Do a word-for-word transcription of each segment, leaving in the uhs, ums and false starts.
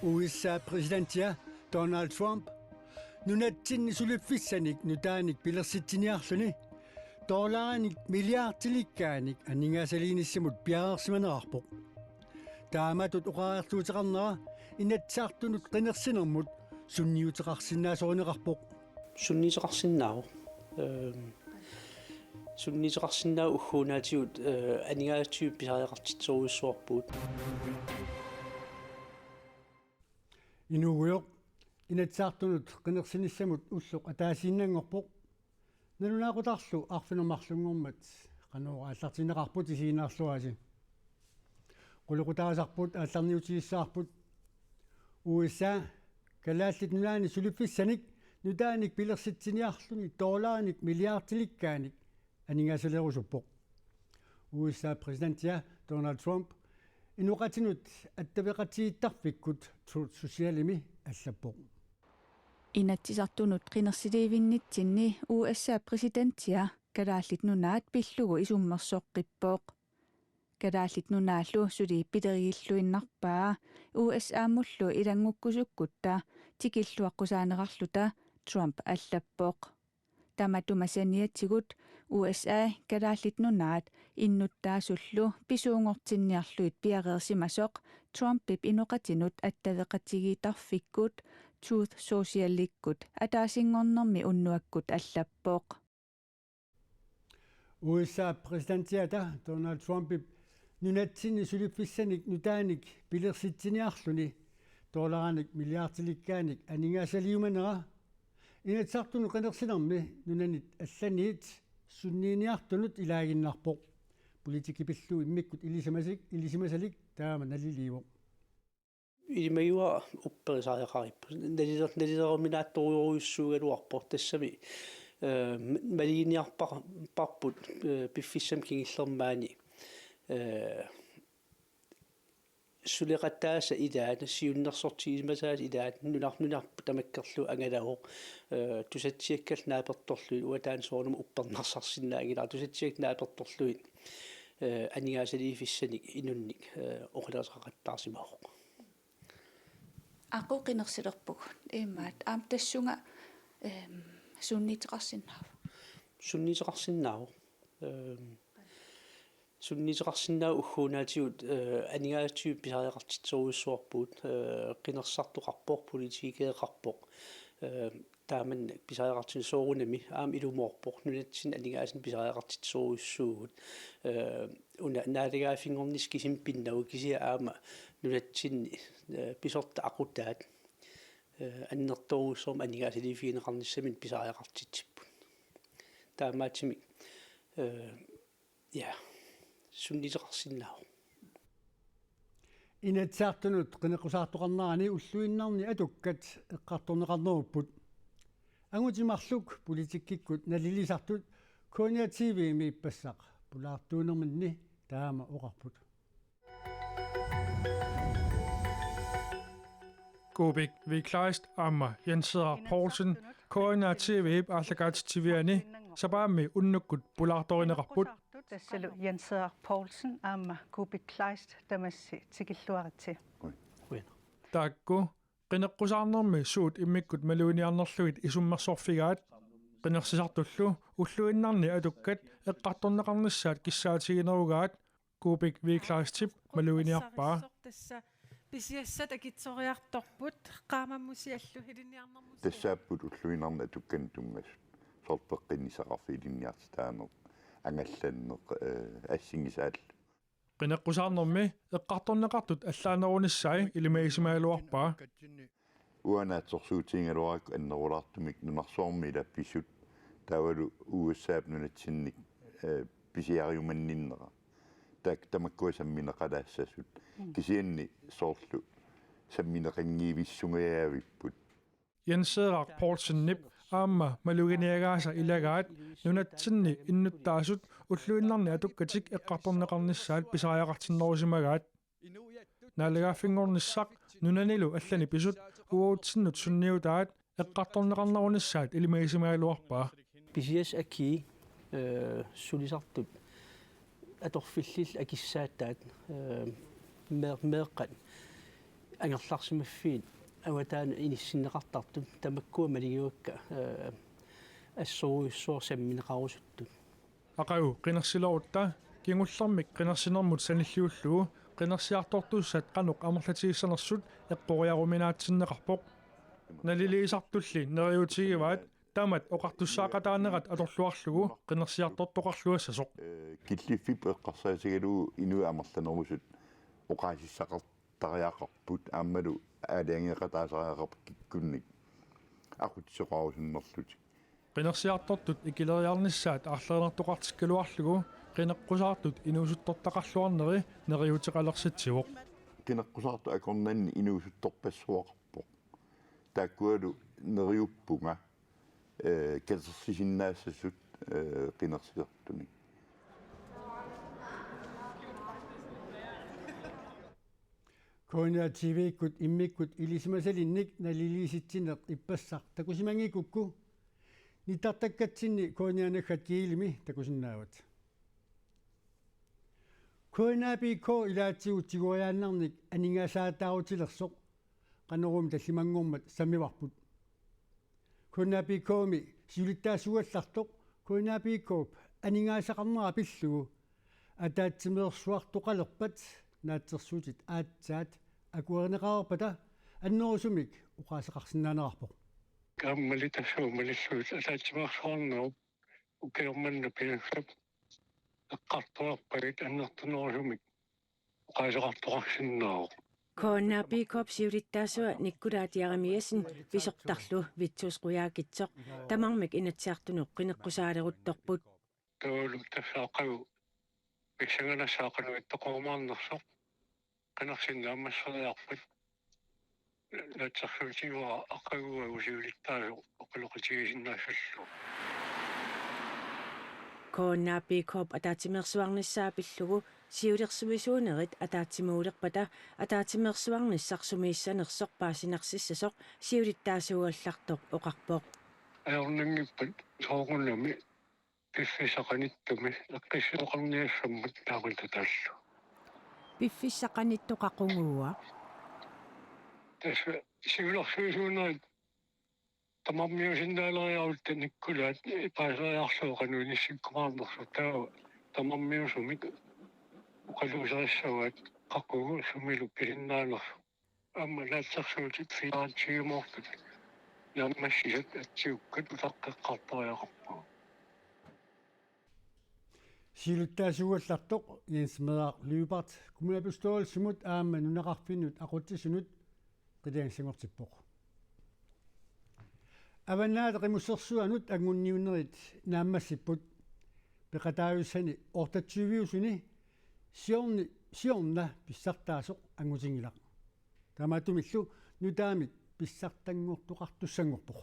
U S A præsidentia Donald Trump nunatsinni suliffissanik nutaanik pilersitsiniarluni dollarinik milliardilikkaanik aningaasaliinissamut piareersimanerarpoq. Taamatut oqariartuuteqarnera Inatsisartunut qinersinermut sunniuteqarsinnaasorineqarpoq. Sunniuteqarsinnaavoq. Ehm, sunniuteqarsinnaavoq ugguunaatigut, eh, aningaasatigut pisariaqartitsisorujussuarpugut. Inuugujoq Inatsisartunut qinersinissamut ulloq ataasiinnanngorpoq. Nalunaaqutarlu arfineq-marlunngormat qanoq aallartinneqarput isiginnaarluarisi. Qulequtaasarput aallarniutigissavarput. U S A Kalaallit Nunaanni suliffissanik nutaanik pilersitsiniarluni dollarinik milliardilikkaanik aningaasaleerusuppoq. U S A præsidentia Donald Trump inoqatinut attaveqatigiittarfikkut Truth Socialimi allappoq. Inatsisartunut qinersilivinnitsinni U S A præsidentia Kalaallit Nunaat pillugu isummersoqqippoq. Kalaallit Nunaallu suli pilerigilluinnarpaa U S A-mullu ilanngukkusukkutta tikilluaqqusaanerarluta, Trump allappoq. Tamatuma saniatigut U S A Kalaallit Nunaat innuttaasullu pisuunngortinniarlugit piareersimasoq Trumpip inoqatinut attaveqatigiittarfikkut Truth Socialikkut ataasinngornermi unnuakkut allappoq. U S A præsidentiata Donald Trumpip nunatsinni suliffissanik nutaanik pilersitsiniarluni dollarinik milliardilikkaanik aningaasaliumanera Inatsisartunut qinersinermi nunanit allaniit sunniiniartunut ilaaginnarpoq. Politikki pillugu immikkut ilisimasik, ilisimasalik taama naliliivoq. Ilimagiuara upperisariaqarippoq. Naliler-, nalileruminaattorujorujussuugaluarpoq tassami, eh, maluginiarpar-, parput, eh, piffissami kingullermaani, eh, suleqataasa ilaat, siunnersortigisimasaasa ilaat, nunar-, nunarput tamakkerlugu angalavoq, eh, tusatsiakkallu naapertorlugit, uanga taanna soorunami uppernarsarsinnaanngilara, tusatsiakkallu naapertorlugit, eh, aningaasaliiffissanik inunnik, eh, oqaloqateqaqattaarsimavoq. Aqqusinersilerpugut. Imaat, aamma tassunga, ehm, sunniuteqarsinnaavoq. Sunniuteqarsinnaavoq. Ehm, sunniuteqarsinnaavoq ugguunaatigut, eh, aningaasatigut pisariaqartitsisorujussuarpugut, eh, qinersisartoqarpoq, politikeqarpoq. Ehm, taamannak pisariaqartitsisoq soorunami aamma ilumoorpoq, nunatsinni aningaasanik pisariaqartitsisorujussuuvugut. Eh, una naalagaaffinngornissaq kisimik pinnagu kisianni aamma nunatsinni, eh, pisortat aqutaat, eh, annertoorujussuarmik aningaasaliiffigineqarnissaminnik pisariaqartitsipput. Taamaattumik, eh, ja, sunniuteqarsinnaavoq. Inatsisartunut qineqqusaartoqarnerani ulluinnarni atukkat eqqartorneqarnerupput. Angutit marluk politikkikkut nalilisartut K N R T V-mi ippassaq pulaartuunerminni taama oqarput. Kuupik V. Kleist aamma Jens Henrik Poulsen K N R T V-p aallakaatitsiviani sapaammi unnukkut pulaartorineqarput. Tassalu Jens Henrik Poulsen aamma Kuupik Kleist tamassi tikilluaritsi. Taakku qineqqusaarnermi suut immikkut maluginiarnerlugit isummersorfigaat, qinersisartullu ulluinnarni atukkat eqqartorneqarnissaat kissaatiginerugaat, Kuupik V. Kleistip maluginiarpaa. Tassa pisiassat akitsoriartorput, qaamammusiallu ilinniarnermusiallu. Tassaapput ulluinnarni atukkanik tunngasut. Soorlu peqqinnissaqarfik, ilinniartitaaneq, angallanneq, eh, assigisaallu. Qineqqusaarnermi eqqartorneqartut allaanerunissai ilimagisimagaluarpaa. Uanga naatsorsuutigigaluarakku annerulaartumik nunarsuarmi ila pisut taavalu U S A-p nunatsinnik, eh, pisiariumanninnera. Taakku tamakkua sammineqalaassasut. Mm. Kisianni soorlu sammineqanngivissungajavipput. Jens Henrik Poulsenip aamma maluginiagaasa ilagaat nunatsinni innuttaasut ulluinnarni atukkatik eqqartorneqarnissaat pisariaqartinnerusimagaat. Naalagaaffinngornissaq nunanilu allani pisut uagutsinnut sunniutaat eqqartorneqarnerunissaat ilimagisimagaluarpaa. Pisiassat akii, eh, sulisartut atorfillillu akissaataat, eh, mee-, meeqqat Angerlarsimaffiit avataanut inissinneqartartut tamakkua malinngikkaluarpakka, eh, assorujussuaq sammineqarusuttut. Aqagu qinersilerutta kingullermik qinersinermut sanilliullugu qinersiartortussat qanoq amerlatigissanersut eqqoriaruminaatsinneqarpoq. Naliliisartulli neriuutigivaat tamat oqartussaaqataanerat atorluarlugu qinersiartortoqarluassasoq. Killiffik eqqarsaatigalugu inuit amerlanerusut oqaasissaqartariaqarput aammalu aalajangeeqataasariaqarput kikkunnit aqutsisoqarusunnerlutik. Qinersiartortut ikileriarnissaat arlerinartoqartikkaluarlugu qineqqusaartut inuusuttortaqarluarneri neriuuteqalersitsivoq. Qineqqusaartut akornanni inuusuttorpassuaqarpoq. Taakkualu neriuppunga, eh, katersisinnaassasut, eh, qinersilertunik. K N R T V-kkut immikkut ilisimasalinnik naliliisitsineq ippassaq takusimanngikkukku, nittartakkatsinni K N R-naggat Kielimi takusinnaavat. K N A B K ilaatigut tigoriaannarnik aningaasaataarutilersoq Qanorumi tallimanngormat sammivarput. K N A B K-mi siulittaasuugallartoq K N A B K-p aningaasaqarnera pillugu ataatsimeersuartoqalerpat naatsorsuutit aatsaat akuerineqareerpata annerusumik oqaaseqarsinnaanerarpoq. Kaammali tassuumalillugit ataatsimeersuarnerup ukioq manna pingassap eqqartorpagit annertunerusumik oqaaseqartoqarsinnaavoq. K N A B K-p siulittaasua Nikkulaat Jeremiassen pisortarlu Vittus Qujaukitsoq tamarmik Inatsisartunut qineqqusaaleruttorput. Taavalu tassa aqagu pissanganassaaq qanoq ittoqarumaarnersoq qinersineq naammasseriarpat. Naatsorsuutigaara aqagu uagut siulittaasoq oqaloqatigisinnaassallugu. K N A B K-p ataatsimeersuarnissaa pillugu siulersuisuunerit ataatsimuulerpata ataatsimeersuarnissaq sumiissanersoq paasinarsissasoq siulittaasuugallartoq oqarpoq. Ajornanngippat soorunami piffissaq qanittumi eqqissisoqarniassammat taamaattaallu. Piffissaq qanittoq qaquguuaq? Tassa siulersuisuunerit tamarmiusinnaaleriarutta Nikkulaat paaseriarlugu qanoq inissikkumaarnersoq, taava tamarmiusumik oqaluuserissavaat qaqugu sumilu pisinnaanersoq. Aamma naatsorsuutit fireogtyvemoortut naammassisat atsiukkat utaqqeqqartariaqarpagut. Siulittaasuugallartoq Jens Meeraq Lyberth kommunalbestyrelsimut aamma nunaqarfinnut aqutsisunut qilanaarsinngortippoq. Avannaata Qimussersuanut anngunniunnerit naammassipput. Peqataavissani otteogtyve-usuni siorni-, siorna pissartaasoq angutinngilaq. Taamaattumillu nutaamik pissartanngortoqartussanngorpoq.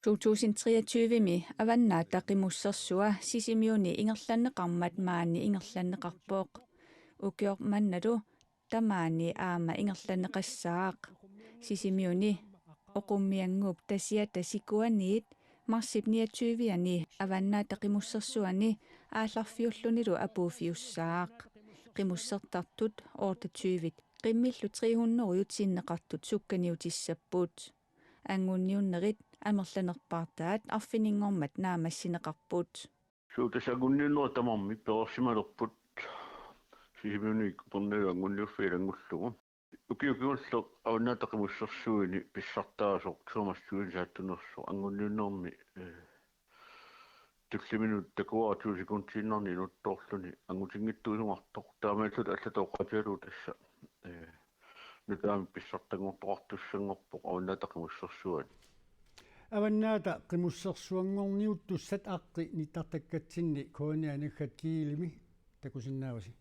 To tusind treogtyve-mi Avannaata Qimussersua Sisimiuni ingerlanneqarmat maani ingerlanneqarpoq. Ukioq mannalu tamaani aamma ingerlanneqassaaq. Sisimiuni Oqummiannguup tasiata sikuaniit marsip niogtyve-ani Avannaata Qimussersuani aallarfiullunilu apuuffiussaaq. Qimussertartut otteogtyve-t qimmillu tre hundrede sinneqartut sukkaniutissapput. Anngunniunnerit amerlanerpaartaat arfininngormat naammassineqarput. Suu, tassa anngunniunnerit tamarmik pereersimalerput Sisimiuni Upernavimmi anngunniuffiit ilanngullugu. Ukioq kingulleq Avannaata Qimussersuini pissartaasoq Thomas Thuen saattunersoq anngunniunnermi, eh, tulliminut takuara to sekundiinnarnik inuttoorluni angutinngitsuusungartoq. Taamaalilluta allatut oqaatigalugu tassa, eh, nutaamik pissartanngortoqartussanngorpoq Avannaata Qimussersuani. Avannaata Qimussersuanngorniuttussat aqqi nittartakkatsinni K N R-naggat Kielimi takusinnaavasi.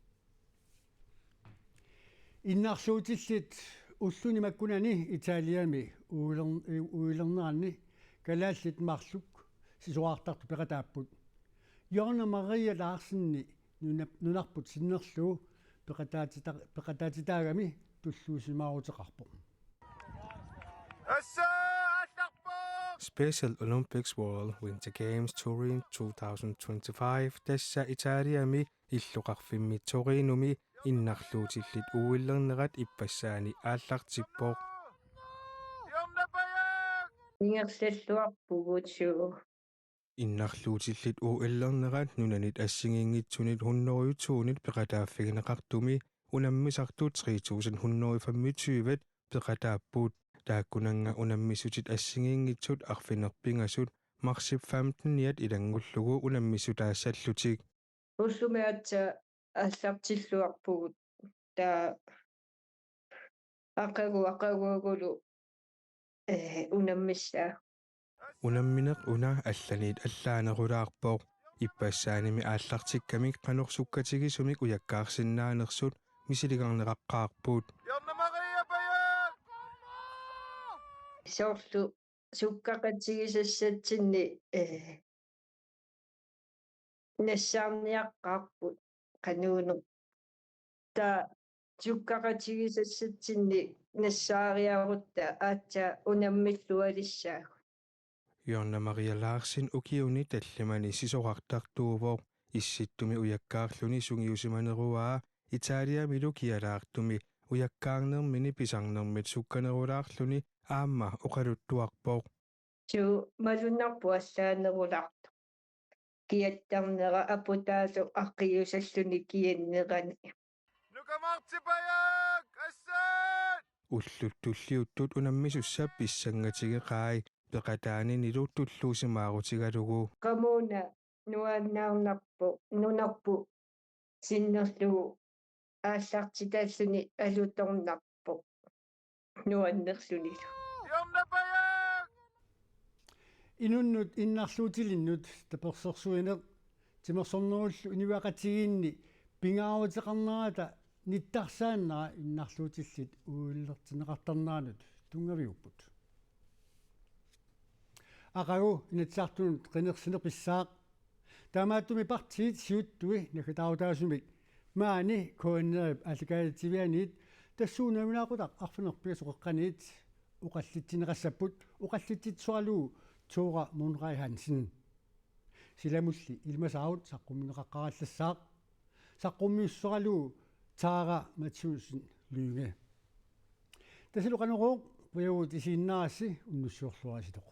Innarluutillit ulluni makkunani Italiami uiler-, uilerneranni kalaallit marluk sisorartartut peqataapput. Jonna Maria Larsenip nuna-, nunarput sinnerlugu peqataatita-, peqataatitaagami tulluusimaaruteqarpoq. Special Olympics World Winter Games Turin two thousand twenty-five, tassa Italiami illoqarfimmi Torinomi Innarluutillit O L-ernerat ippassaani aallartippoq. Ingerlalluarpugut suu. Innarluutillit O L-ernerat nunanit assigiinngitsunit hundrede og to-nit peqataaffigineqartumi unammisartut tre tusind hundrede og femogtyve peqataapput. Taakkunannga unammissutit assigiinngitsut arfineq-pingasut marsip femten-iat ilanngullugu unammissutaassallutik. Ullumi aatsaat aallartilluarpugut, taava aqagu aqaguagulu, eh, unammissaa. Unammineq una allaniit allaanerulaarpoq. Ippassaanimi aallartikkamik qanoq sukkatigisumik ujakkaarsinnaanersut misiligarneqaqqaarput. Soorlu sukkaqatigisassatsinni, eh, nassaarniaqqaarput qanuuneq. Taava sukkaqatigisassatsinni nassaariarutta aatsaat unammillualissaagut. Jonna Maria Larsen ukiuni tallimani sisorartartuuvoq. Issittumi ujakkaarluni sungiusimaneruaa Italiamilu kialaartumi ujakkaarnermini pisarnermit sukkanerulaarluni aamma oqaluttuarpoq. Suu, malunnarpoq allaanerulaartoq. Kiattarnera aputaasoq aqqiusalluni kiannerani. Nukamartipajak assat! Ullut tulliuttut unammisussat pissangatigeqaat peqataaninilu tulluusimaarutigalugu. Qamuuna nuannaarnarpoq, nunarput sinnerlugu aallartitalluni alutornarpoq nuannerlunilu. Inunnut innarluutilinnut tapersersuineq timersornerullu inuiaqatigiinni pingaaruteqarnerata nittarsaannera innarluutillit O L-ertinneqartarneranut tunngaviguupput. Aqagu Inatsisartunut qinersineq pissaaq. Taamaattumik partiit siuttui naggataarutaasumik maani K N R-ip aallakaatitsivianiit tassuuna nalunaaqutaq arfineq-pingasut qeqqaniit oqallitsinneqassapput, oqallitsitsisoralugu Tora Monrey Hansen. Silamulli ilimasaarut saqqummiunneqaqqaarallassaaq. Saqqummiussoralugu Tara Mathiassen Lynge. Tasilu Qanorooq, pujagut isiginnaarassi unnussiorluarisitoq.